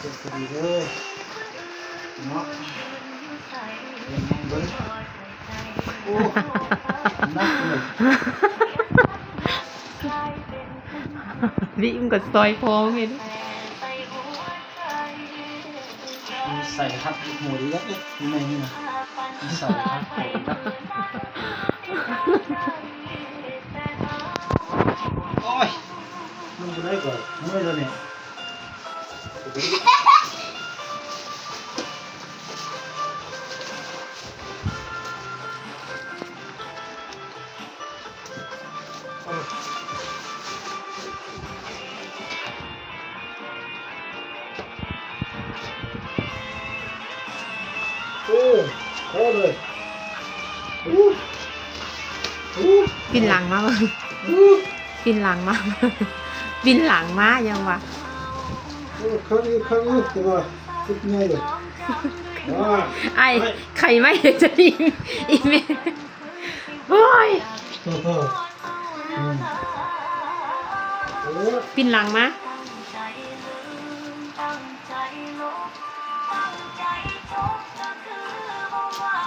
ເກັບພໍດີເລີຍເນາະ ເບິ່ງ ໂອ້ ໜັກເລີຍ ວິມກໍຊອຍພໍເຫັນ. ນິໄສຮັກໂຫດອີກແລ້ວເດ້ ຢູ່ໃນນີ້ນະ ນິໄສຮັກໂຫດນະ ໂອ້ຍ ມັນບໍ່ໄດ້ກໍເມື່ອຍແລ້ວນີ້. ໂອ້ ພໍເລີຍ ອູ້ ອູ້ ປິ່ນຫຼັງມາເບິ່ງ ອູ້ ປິ່ນຫຼັງມາ ປິ່ນຫຼັງມາ ຍັງວ່າ ໂອ້ ຄັກຢູ່ ຄັກຢູ່ ແຕ່ວ່າສຸດໃຫຍ່ເລີຍ ອ້າຍ ໄຂ່ໄມ້ຈະອີກ ອີກແມ່ ໂອ້ຍ ໂອ້ໂຫ ອືມ ໂອ້ ປິ່ນຫຼັງມາ.